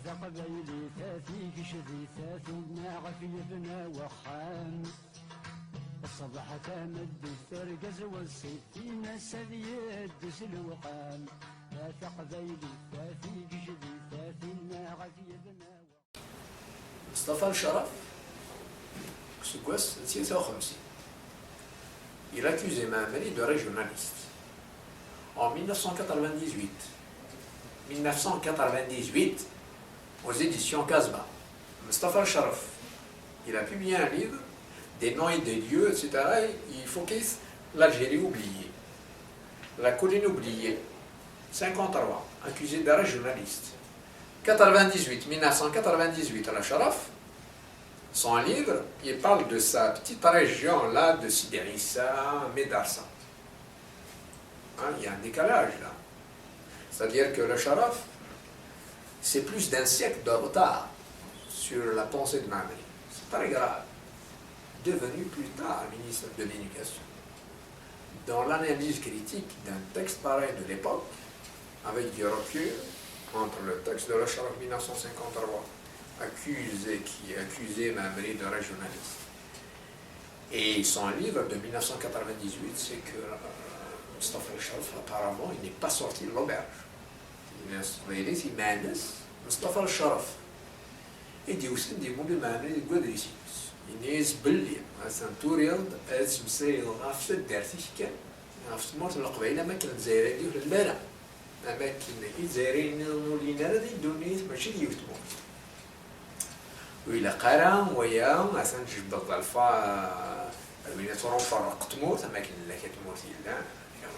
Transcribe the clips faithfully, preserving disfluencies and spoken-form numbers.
Taqbaylit a tigejdit a tunna ɣef yebna wexxam. Ṣṣbeḥ tameddit argaz wasif, in-as ad yeddu s lewqam. A taqbaylit a tigejdit a tunna ɣef yebna wexxam. Mustafa Lecraf, deg useggas n tiyita u xemsin, il accuse Mɛemmri de régionaliste. En mille neuf cent quatre-vingt-dix-huit, mille neuf cent quatre-vingt-dix-huit, aux éditions Casbah, Mustafa Lecraf, il a publié un livre, Des noms et des lieux, et cetera. Il faut que l'Algérie oubliée. La colline oubliée, cinquante-trois, accusé de régionaliste. Quatre-vingt-dix-huit, mille neuf cent quatre-vingt-dix-huit, Lecraf, son livre, il parle de sa petite région là, de Sidi Issa, Medarsa. Hein, il y a un décalage là. C'est-à-dire que Lecraf, c'est plus d'un siècle de retard sur la pensée de Ma'mmri. C'est très grave. Devenu plus tard ministre de l'Éducation. Dans l'analyse critique d'un texte pareil de l'époque, avec du recul, entre le texte de Lecraf mille neuf cent cinquante-trois, accusé, qui accusait Ma'mmri de régionaliste, et son livre de mille neuf cent quatre-vingt-dix-huit, c'est que euh, Mustafa Lecraf, apparemment, il n'est pas sorti de l'auberge. Il est sorti, il est Mustafa Lecraf. I d-yusan d Mulud Mɛemmri deg wadlis-ines. Yenna-yas belli atan turiḍ ad tmeslayeḍ ɣef taddart-ik kan, ɣef tmurt n Leqbayel, am akken Lezzayer-agi ur telli ara. Am akken Izzayriyen nniḍen ur llin ara di ddunit, mačči d yiwet tmurt. Ur ilaq ara waya, atan tjebdeḍ alfa, win ad truḥ ferreq tmurt, am akken lak tmurt yellan, il y a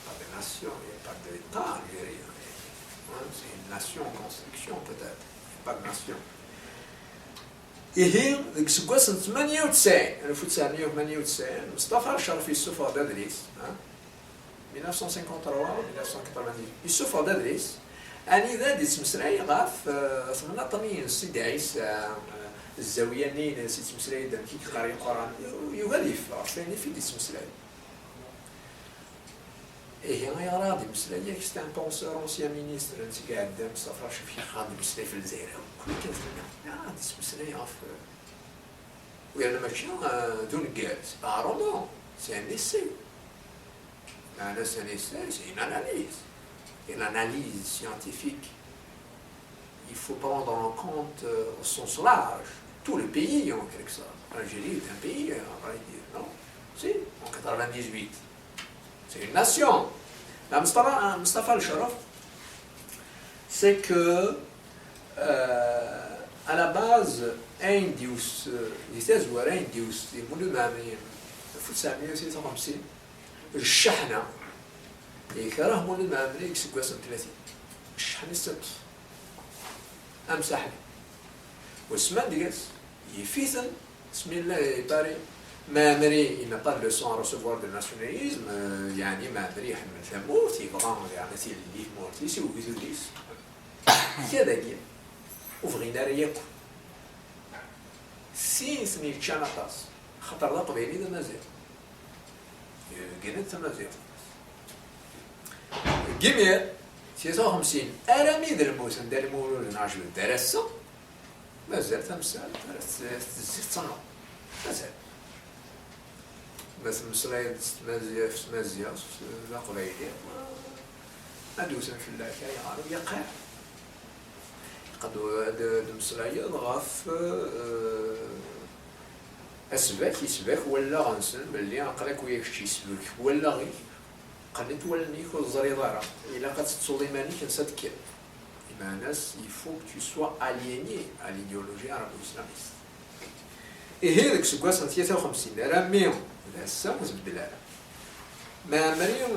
pas de nation, il y a pas d'État algérien. Hein, c'est une nation en construction, peut-être. Il y a pas de nation. Ihi, deg useggas n tmanya u tesɛin, alef u tesɛemya u tmanya u tesɛin, Mustafa Lecraf yessufeɣ-d adlis, hein, mille neuf cent cinquante-trois, mille neuf cent quatre-vingt-dix, yessufeɣ-d adlis, anida d-yettmeslay ɣef eh, temnaḍt-nni n Sidi Ɛisa, eh, zzawya-nni ines yettmeslay-d amek i yeqqar Leqran, yugi ad yeffeɣ ɣef wayen i d-yettmeslay. Ihi, ayɣer ara ɣ-d-yemmeslay akka? C'est un penseur, ancien ministre, n Sidi Ɛedda, Mustafa Lecraf, ayɣer ɣ-d-yemmeslay ɣef Lezzayer akk? Akken tenna, ayɣer ɣ-d-yemmeslay ɣef, eh, u yerna mačči eh, d ungal, c'est pas un roman, c'est un essai. Meɛna, c'est un essai, c'est une analyse. Et l'analyse scientifique, il faut prendre en compte euh, au sens large tout le pays en quelque sorte. L'Algérie est un pays, euh, à vrai dire, non? Si, en quatre-vingt-dix-huit. C'est une nation. Là, Mustafa, Mustafa Lecraf, c'est que euh, à la base, ayen d-yus, di tazwara, ayen d-yus di Mulud Mɛemmri, alef u tesɛemya u tlatin u xemsin, d cceḥna yekreh Mulud Mɛemmri deg iseggasen n tlatin. Cceḥna i s-teṭṭef. Amsaḥli. Usman deg-s, yif-iten, Bismillah, i Paris. Mɛemmri, il n'a pas de leçon à recevoir de nationalisme, euh, yeɛni Mɛemmri iḥemmel tamurt, yebɣa yeɛni tilelli i tmurt-is, i ugdud-is. Kra dagi, ur bɣin ara yakk. Sin i ten-yeččan aṭas, xaṭer d aqbayli d amaziɣ. Yebgen-d tamaziɣt. Deg imir, tlatin u xemsin, armi d lmut n Dda Lmulud n Ɛejbed ar ass-a, mazal tamsalt ara tt-, tettezzi tettnaɣ. Mazal. Ma temmeslayeḍ s tmazi-, s tmaziɣt, s taqbaylit, ad d-wten fell-ak ayɣer ur yeqqar. Qed ad d-, d-mmeslayeḍ ɣef, eh, asbak, yesbak wallaɣ-nsen, belli aql-ak uya kečč yesbek wallaɣ-ik, qqnen-t wallen-ik ur teẓriḍ ara. Ilaq ad tettuḍ iman-ik ansa tekkiḍ. Imeɛna-s, il faut que tu sois aliéné à l'idéologie arabo-islamiste. Ihi, deg useggas n tlatin u xemsin armi d ass-a, ur tbeddel ara. Mɛemmri, eh,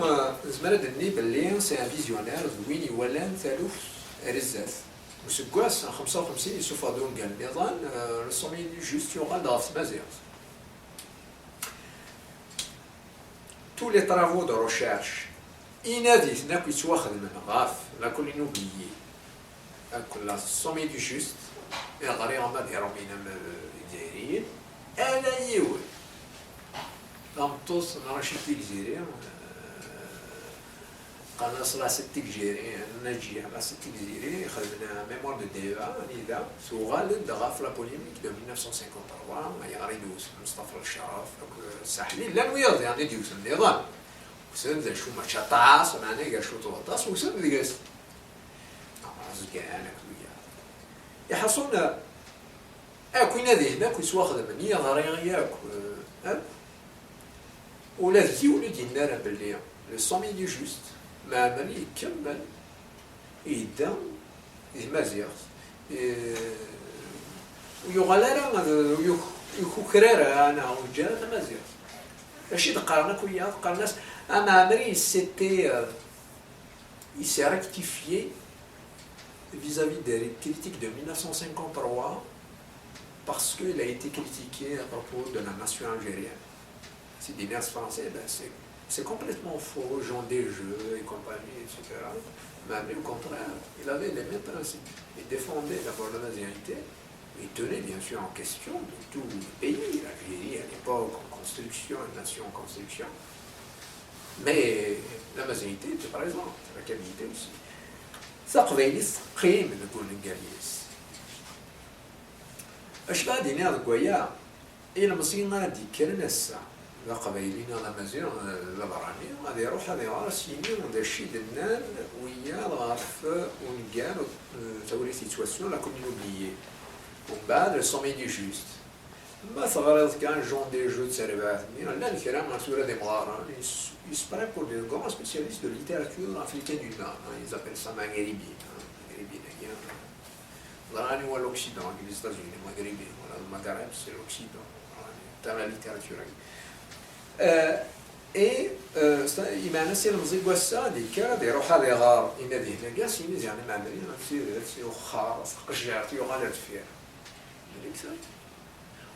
nezmer ad d-nini belli c'est un visionnaire, d win iwalan taluft ar zdat. Deg useggas n xemsa u xemsin, yessufeɣ-d ungal nniḍen, eh, Le Sommeil du Juste, yuɣal-d ɣef tmaziɣt. Tous les travaux de recherche, inaditen akk yettwaxedmen ɣef La Colline oubliée, akk la Sommet du Juste, iɣriɣ ama d Iṛumyen ama d Izzayriyen, ala yiwen. Tameṭṭut n Racid Tigziri, eh, Qqaren-as la Cité Gziri, Naǧi, la Cité Gziri, xedmen mémoire de débat, anida tuɣal-d ɣef la polémique de mille neuf cent cinquante-trois, ayɣer i d-iwet Mustafa Lecraf akked Saḥli, llan wiyaḍ diɣen i d-iwten nniḍen. Wten d acu, mačči aṭas, meɛna iga cwiṭ waṭas, wten deg-s. Ameẓyan akked wiyaḍ. Iḥaṣun, akk inadihen akk yettwaxedmen, i ɣriɣ yakk, eh, akk. Ula d yiwen ur d-yenni ara belli le sommet du juste, Mɛemmri ikemmel yedda di tmaziɣt, eh, ur yuɣal ara, ur yuk-, ur yukukra ara, neɣ ur yeǧǧi ara tamaziɣt. Acu i d-qqaren akk wiyaḍ? Qqaren-as, ah, Mɛemmri, c'était, euh, il s'est rectifié vis-à-vis des critiques de mille neuf cent cinquante-trois, parce qu'il a été critiqué à propos de la nation algérienne. C'est des nerfs français, ben c'est, c'est complètement faux, gens des jeux et compagnie, et cetera. Mais lui, au contraire, il avait les mêmes principes. Il défendait d'abord la nationalité, il tenait bien sûr en question de tout le pays, l'Algérie à l'époque, en construction, une nation en construction. Mais la majorité était présente, la Kabylie aussi. Taqbaylit teqqim deg ungal-is. Acu ara d-iniɣ deg waya? Ilemẓi ara d-yekkren ass-a, d aqbayli neɣ d amaziɣ, d aberrani, ad iruḥ ad iɣer, ad s-yini d acu i d-nnan wiyaḍ ɣef ungal, eh, tawrirt yettwassnen, la commune oubliée. Umbeɛd, le sommet du juste. Ma teɣriḍ kan Jean Desjeux d terbaɛt-nni, llan kra tura d imɣaren, il s-, il se prend pour de grands spécialistes de littérature africaine du Nord, hein, ils appellent ça maghrébine, hein, maghrébine, hein. Ẓran anwa l'Occident, deg les États-Unis, Maghrébine, voilà, le Maghreb, c'est l'Occident, voilà, dans la littérature. Euh, et, euh, ça, imeɛna s ilemẓi n wass-a, d-yekker, ad iruḥ ad iɣer inadihen-agi, s yini ziɣen Mɛemmri, d tidet, iwexxer, s tqejjirt, yuɣal ar deffir.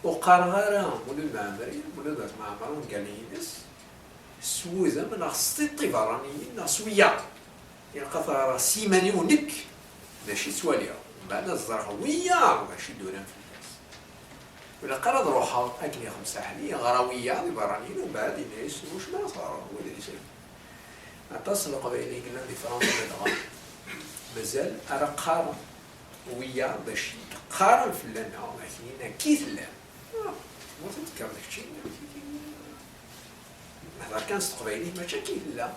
Ur qqareɣ ara Mulud Mɛemmri, Mulud At Mɛemmer, ungalen-ines, s wudem neɣ s tiṭ iberraniyen neɣ s wiyaḍ. Ilaq ad t-ɣreɣ s yiman-iw nekk, d acu i ttwaliɣ. Mbeɛd ad ẓreɣ wiyaḍ d acu i d-uran fell-as. Ur ilaq ara ad ruḥeɣ akken ixem Saḥli, ɣer wiyaḍ iberraniyen, umbeɛd yenna-yas, "Wacma ara teɣreḍ?" Wid d-isawlen. Aṭas n Leqbayel i yellan di Fransa ladɣa mazal ara qqaren wiyaḍ d acu i d-qqaren fell-aneɣ, lakin akka i tellam. Ah, tmurt i d-tekkreḍ kečči, nehder kan s teqbaylit, mačči akka i tella.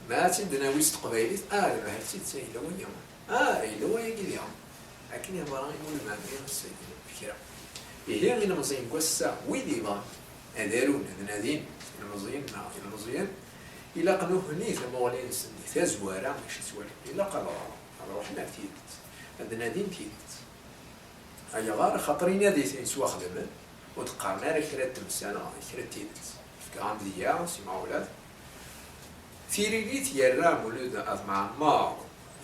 Ma ad tt-id-nawi s teqbaylit, ah, lmehel d tidet, yella waya. Ah, yella wayagi diɣen. Akken i ḍran i Mulud Mɛemmri ass-agi, kra. Ihi, ilemẓiyen n wass-a, wid yebɣan ad arun, ad nadin, ilemẓiyen neɣ ilmeẓyen, ilaq nuhni tamuɣli-nsen di tazwara, acu ttwalin. Ilaq ad ɣren, ad ruḥen ar tidet, ad nadin tidet. Ayɣer? Axaṭer inaditen yettwaxedmen, ur d-qqaren ara kra n temsal neɣ kra n tidet. Fkan-d deg-a s imawlan. Tiririt yerra Mulud At Mɛemmer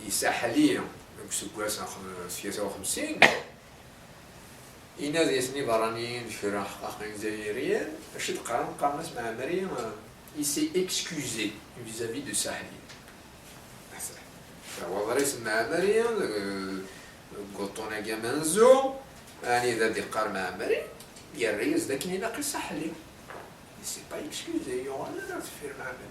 i Saḥli deg useggas n sya u xemsin, inaditen iberraniyen d kra ḥqaqen izzayriyen, acu d-qqaren? Qqaren-as Mɛemmri, euh, il s'est excusé vis-à-vis de Saḥli. Tawaḍrit n Mɛemmri, euh, deg uṭṭun-agi amenzu, anida d-iqqar Mɛemmri, yerra-yas-d akken ilaq i Saḥli. Il s'est pas excusé, yuɣal ar deffir Mɛemmri.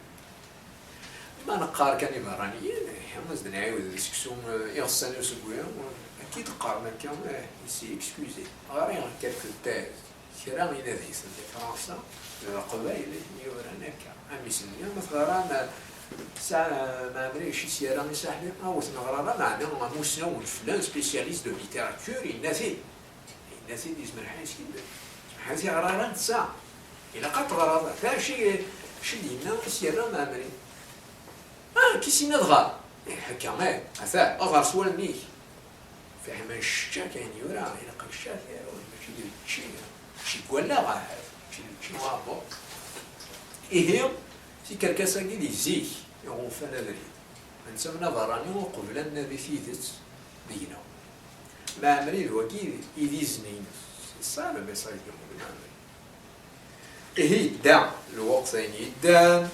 Ma neqqar kan iberraniyen, ihi, ad d-nɛiwed seksu, eh, iɣessan usegwi, eh, akka i d-qqaren akka, eh, il s'est excusé. Ɣer-i quelques thèses. Kra inadisen di Fransa, d Leqbayel i ten-yuran akka. Am isem-nni, ma teɣram, eh, Sa-, Mɛemmri acu i s-yerra i Saḥli, ah, ur t-neɣra ara, meɛna amussnaw n flan, spécialiste de littérature, yenna-t-id. Yenna-t-id, yezmer ḥa yeskideb. Ḥa t-yeɣra ara netta. Ilaq ad teɣreḍ. Ata acu i, acu i d-yenna, i s-yerra Mɛemmri. Ah, kis-inna dɣa. Ih, akka, eh, ata, ɣer s wallen-ik. Fiḥel ma nceččak ayen yura, ilaq ad nceččak, eh, mačči d učči, mačči deg wallaɣ, ahat, mačči d učči, ah, bon. Ihi, tikerkas-agi di zik, i ɣ-ufan abrid. Netta d aberrani uqbel ad nadi tidet deg-neɣ. Mɛemmri d wagi i d izen-ines. C'est ça le message de Mulud Mɛemmri. Ihi yedda lweqt ayen yeddan,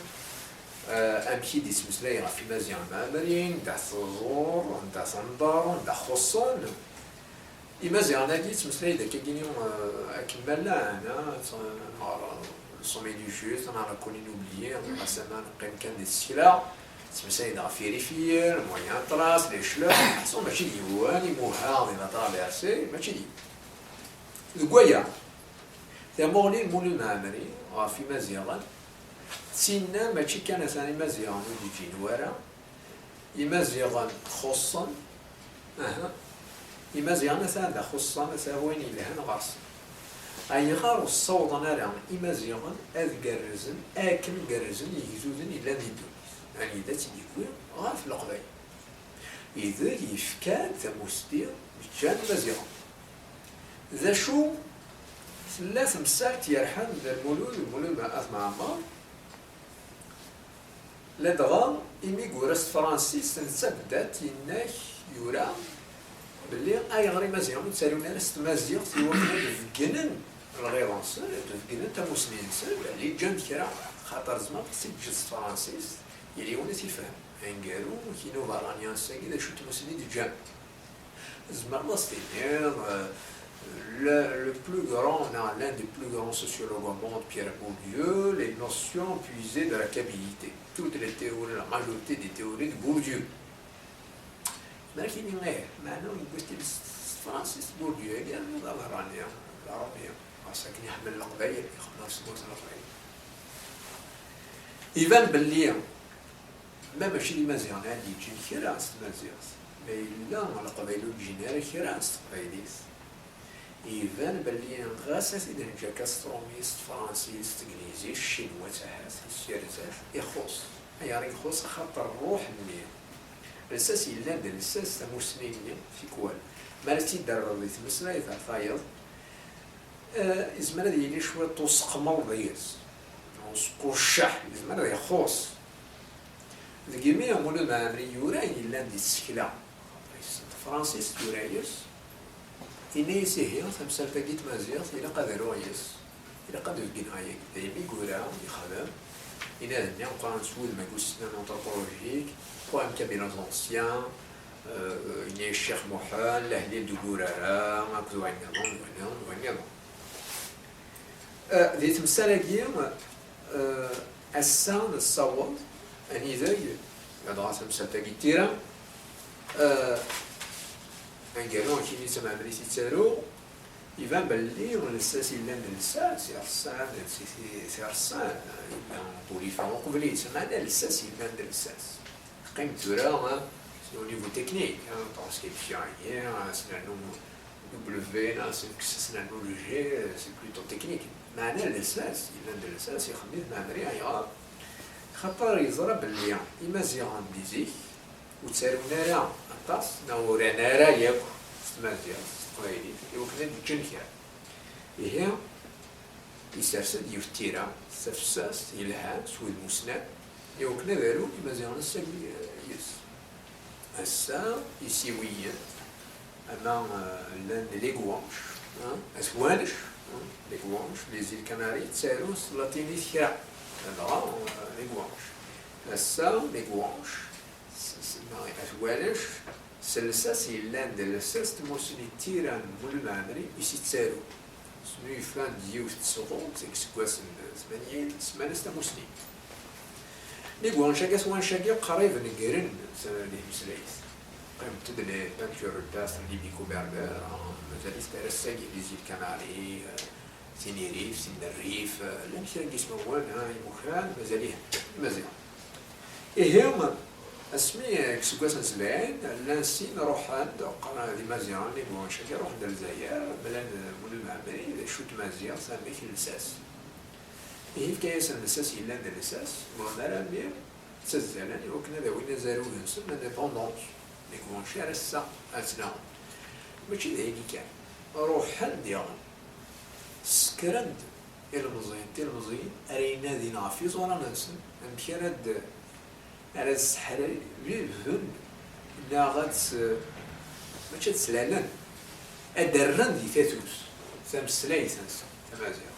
eh, amek i d-yettmeslay ɣef Imaziɣen Mɛemmriyen, anda t-tẓur, anda t-nḍer, anda xuṣṣen. Imaziɣen-agi ttmeslay-d akkagini, eh, akken ma llan, eh, t-, neɣ, eh, Sommet du Juste, neɣ la colline oubliée, ɣas ama neqqim kan di tsekla, ttmeslayen ɣef irifiyen, moyen trace, les schleurs, ḥsu mačči d yiwen imuha di la traversée, mačči d yiwen. Deg waya, tamuɣli n Mulud Mɛemmri ɣef Imaziɣen, d tinna mačči kan atan Imaziɣen ur d-ǧǧin wara, Imaziɣen xuṣṣen, aha, Imaziɣen atan da xuṣṣen, atan wayen yelhan ɣer-sen. Ayɣer ur ssawḍen ara Imaziɣen ad gerrzen akken gerrzen yigduden yellan di ddunit? Anida tt-id-yewwi ɣef Leqbayel. Ideg yefkan tamusni, ǧǧan Imaziɣen. D acu tella temsalt yerḥan d Lmulud, Lmulud At Mɛemmer, ladɣa imi yura s tefransist, netta beddat yenna-k, yura belli ayɣer Imaziɣen ur ttarun ara s tmaziɣt i wakken ad beggnen lɣiḍa-nsen, ad beggnen tamusni-nsen, belli ǧǧan kra, xaṭer tzemreḍ ad tt-teǧǧeḍ s tefransist, yal yiwen ad t-ifhem. Aneggaru n inubaraniyen ass-agi, d acu n tmusni i d-ǧǧan? Tzemreḍ ad s-tiniḍ, euh, le, le plus grand, non, l'un des plus grands sociologues au monde, Pierre Bourdieu, les notions puisées de la kabilité. Toutes les théories, la majorité des théories de Bourdieu. Tzemreḍ ad tiniḍ, eh, meɛna yewwi-t-id s, s tefransist Bourdieu, agi d aberrani, d aṛumi. Ɣas akken iḥemmel Leqbayel, ixemmem s tmurt n Leqbayel. Iban belli Ma mačči d Imaziɣen ara d-yeǧǧen kra s tmaziɣt, ma yella Leqbayel ur d-ǧǧin ara kra s teqbaylit, iban belli ɣas ad t-id-neǧǧ akka s tṛumit, s tefransist, s teglizit, s ccinwat ahat, s tyarzat, ixuṣ. Ayɣer i ixuṣ? Axaṭer ṛṛuḥ-nni, lsas yellan d lsas, tamusni-nni, tikwal, mi ara tt-id-terreḍ di tmeslayt ar tayeḍ, Eh, yezmer ad yili cwiṭ useqmeḍ deg-s, usqucceḥ, yezmer ad ixuṣ. Deg imi Mulud Mɛemmri yura ayen yellan di tsekla, yessen tefransist, yura-yas, yenna-yas ihi tamsalt-agi n tmaziɣt ilaq ad aruɣ yes, ilaq ad beggneɣ yagi. Daymi i yura, yexdem inadi-nni ameqqran s wudem agussnan anthropologique, poème kabyle aux anciens, euh, yenna-yas Ccix Muḥend, Lehlil d Ugurara, akked wayen nniḍen, d wayen nniḍen, d wayen nniḍen. Eh, di temsal-agi, eh, ass-a nessaweḍ anida, ladɣa tamsalt-agi n tira, eh, aneggaru akkin i tmɛemmrit i ttaruɣ, iban belli lsas yellan d lsas, ireṣṣan, si, si, si ireṣṣan, yella Bulifa uqbel-is, meɛna lsas yellan d lsas. Teqqim tura, hein, c'est au niveau technique, hein, transcription-agi, hein, s nernu W, neɣ s nekkes s nernu le G, c'est plutôt technique. Meɛna lsas, yellan d lsas, ixemmem-it Mɛemmri, ayɣer? Xaṭer yeẓra belli Imaziɣen di zik ur ttarun ara aṭas, neɣ uran ara yakk s tmaziɣt, s teqbaylit, i wakken ad d-ǧǧen kra. Ihi, yessers-d yiwet n tira, tafessast, yelhan, s wudem ussnan, i wakken ad arun Imaziɣen ass-agi, eh, yes. Ass-a, isiwiyen, ama, eh, llan d les Guanches, hein, At Wanec, hein, les Guanches, les îles Canaries, ttarun s tlatinit kra. Dɣa, eh, les Guanches. Ass-a, les Guanches, s, s, neɣ At Wanec, s lsas yellan d lsas n tmusni d tira n Mulud Mɛemmri i s-ittaru. Asmi yefran-d yiwet n tɣult deg iseggasen tmanyin, semman-as tamusni. Les Guanches-agi, At Wanec-agi qrib negren di tmeslayt. Qqiment-d les peintures rupestres libyco-berbères, ah, mazal-it ar ass-agi, les îles Canaries, euh, Tinirift, Tin n Rrif, euh, llan kra n yismawen, ah, imukan, mazal-it, Imaziɣen. Ihi, asmi deg iseggasen sebɛin, llan sin ruḥen-d, qqaren d Imaziɣen, les Guanches-agi, ruḥen-d ar Lezzayer, mlan Mulud Mɛemmri, d acu n tmaziɣt, amek lsas. Ihi, yefka-yasen lsas yellan d lsas, bɣan armi ttazzalen i wakken ad awin azarug-nsen n l'indépendance. Les Guanches ar ass-a ad ttnaɣen. Mačči d ayen kan, ruḥen diɣen, ssekren-d ilemẓiyen, tilemẓiyin ara inadin ɣef yiẓuran-nsen, amek ara d-, ara d-sseḥribben neɣ ad s-, mačči ad slalen, ad d-rren di tatut tameslayt-nsen tamaziɣt.